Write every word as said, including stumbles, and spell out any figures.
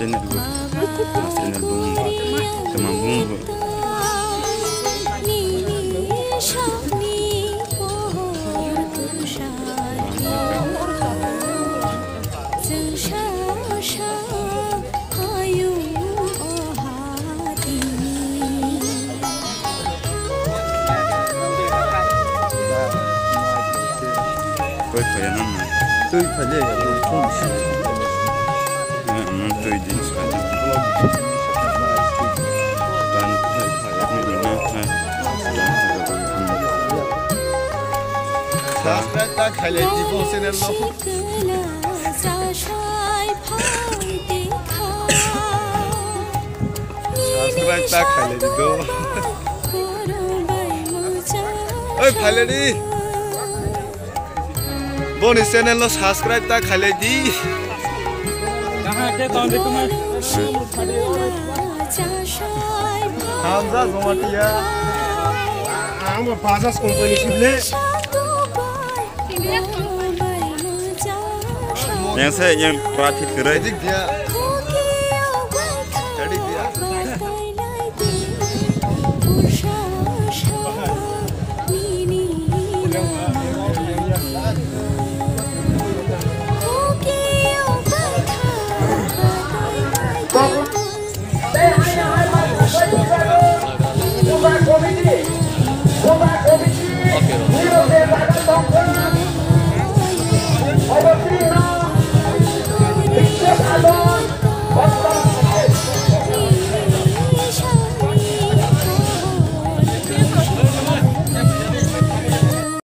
Channel bo. Channel bo. Tamam bo. Twi phaiya nang na. Twi phaiya ya, twi phaiya. Na, na, twi din sa. Tan phai phaiya ni na, na. Subscribe ta khailai di bo channel no. Subscribe ta khailai di do. Oi, phailai di. Boni channel no subscribe ta khailai di. Hamza Jamatia. Ang bo Bajaj company sibole. Yang saya yang traffic gerai. Dik dia.